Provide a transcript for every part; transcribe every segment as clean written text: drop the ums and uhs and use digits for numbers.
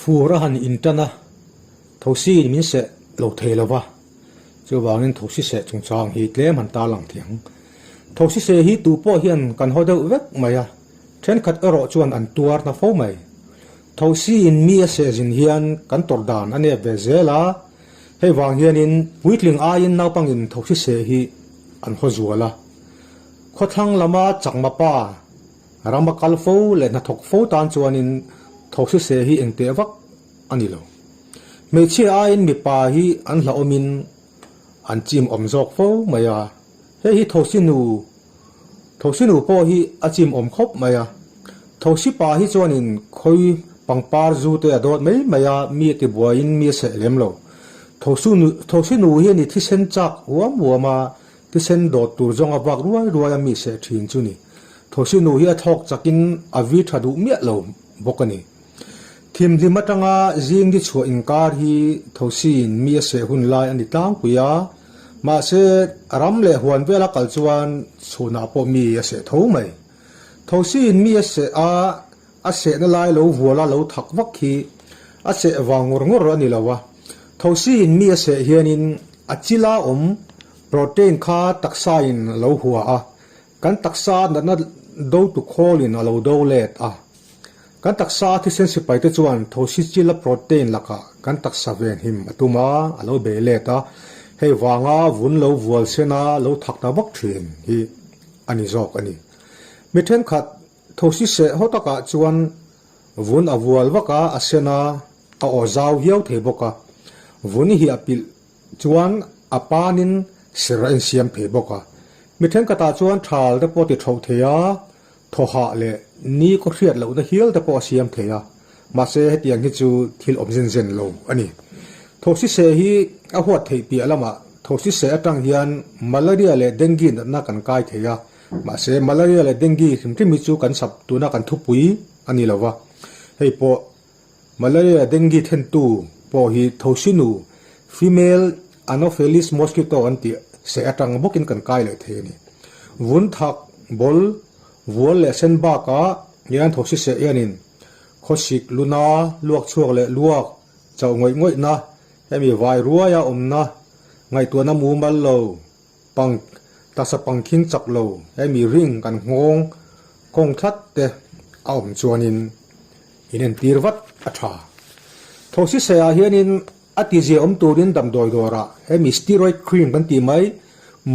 Fur a han intan a, thosi in min seh lo thei lo va, chuvangin thosi seh chungchang hi tlem han tarlang thiang. Thosi seh hi tu pawh hian kan haw deuh vek mai a, thenkhat erawh chuan an tuar na fo mai. Thosi in mi a seh zin hian kan tawrh dan a nep ve zel a, hei vang hianin puitling aiin naupangin thosi seh hi an haw zual a. Khawthlang lama chakma pa Rama kal fo leh hnathawk fo tan chuanin thosi se hi engteh vak a ni lo. Hmeichhia aiin mipa hi an hlauhawmin an chim awm zawk fo mai a, hei hi thosi nu thosi nu pawh hi a chim awm khawp mai a. Thosi pa hi chuanin khawi pangpar zu te a dawt mai mai a, mi a tibuaiin mi a seh lem lo. Thosi nu thosi nu hian i thisen chak huam huam a, Thisen dawt tur zawng a vak ruai ruai a mi seh thin chu ni. Thosi nu hi a thlawk chakin a vi tha duh miah lo bawk a ni. Thimhlim atanga zing ni chhuah inkar hi Thosiin mi a seh hun lai a ni tlangpui a, mahse ram leh huan vela kal chuan chhunah pawh mi a seh tho mai. Thosiin mi a seh a, a sehna lai lo vuala lo thak vak hi a seh vang ngawr ngawr a ni lo a. Thosiin mi a seh hianin a chila awm Protein kha taksa in a lo hua a, kan taksa natna do tu khawl in a lo do let a. Kan taksa a thisen sipai te chuan thosi chila protein lakah kan taksa ven him a tum a, a lo bei let a. Hei vanga vun lo vual sen a lo thak ta vak thin hi a ni zawk a ni. Mi thenkhat thosi seh haw takah chuan vun a vual vak a, a sen a, a aw zau hiau thei bawk a. Vun hi a pilh Chuan a panin ser a insiam thei bawk a. Mi thenkhatah chuan thal te pawh a ti tho thei a, thawhah leh ni khaw hriat lohna hial te pawh a siam thei a. Mahse hetiang hi chu thil awm zen zen lo a ni. Thosi seh hi a huat theih piah lamah thosi seh atang hian malaria leh dengue natna kan kai thei a. Mahse malaria leh dengue hrim hrim hi chu kan sap tuna kan thupui a ni lo va. Hei pawh Malaria dengue thentu pawh hi thosinu, female Anopheles mosquito an tih seh atang bawkin kan kai leh thei a ni. Vun thak, bawl, vual leh sen bakah hian thosi seh hianin khawsik, luna, luak chhuak leh luak, chauh ngawih ngawihna, hemi vai ruaia awmna, ngaihtuahna mumal lo, pang, taksa pangkhing chak lo, hemi ring kan nghawng kawng tlat te a awm chuanin In entir vat a tha. Thosi seh ah hianin a tizia awm turin damdawi dawrah hemi steroid cream kan tih mai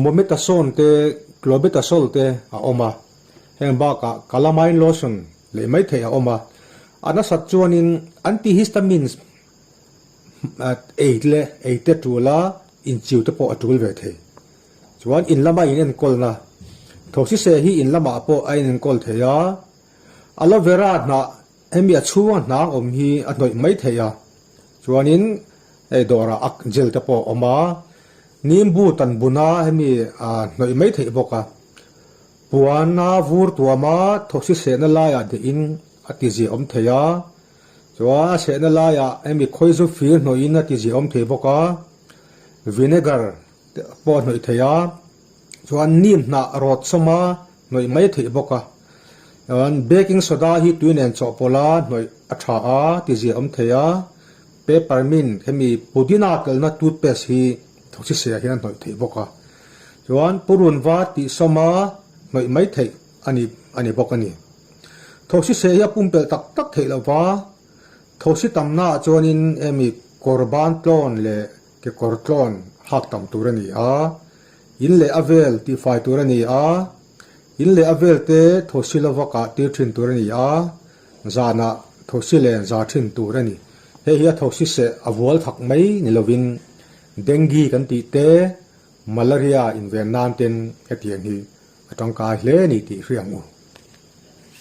mometasone te clobetasol te a awm a, heng bakah calamine lotion leh mai theih a awm a, a nasat chuanin antihistamines ei leh ei te tul a inchiu te pawh a tul ve thei. Chuan in lama in enkawlna thosi seh hi in lamah pawh a inenkawl thei a. Aloe vera hnah hemi a chhunga hnang awm hi a hnawih mai theih a, chuanin hei dawrah a gel te pawh a awm a, nimbu tan buna hemi a hnawih mai theih bawk a, puana vur tuama thawksi sehna laiah dehin a ti ziah awm thei a, chuan a sehna laiah hemi khawizu fir hnawhin a ti ziah awm thei bawk a, vinegar te pawh a hnawih thei a, chuan nim hnah rawt sawma hnawih mai theih bawk a. Chuan baking soda hi tui nen chawhpawlh a hnawih a tha a ti zia awm thei a, peppermint hemi pudina telna toothpaste hi thawksiseh hian a hnawih theih bawk a. Chuan purun var tih sawm a hnawih mai theih a ni a ni bawk a ni. Thawksiseh hi a pumpelh tak tak theih loh va, thawksi tamna ah chuanin hemi kawr ban tlawn leh kekawr tlawn hak tam tur a ni a, in leh a vel tihfai tur a ni a, in leh a vel te thosi lova kah tir thin tur a ni a, zanah thosi len za thin tur a ni. Hei hi a thosi seh a vual thak mai ni lovin dengue kan tih te, malaria inven nan ten hetiang hi a tangkai hle a ni tih hria ang u.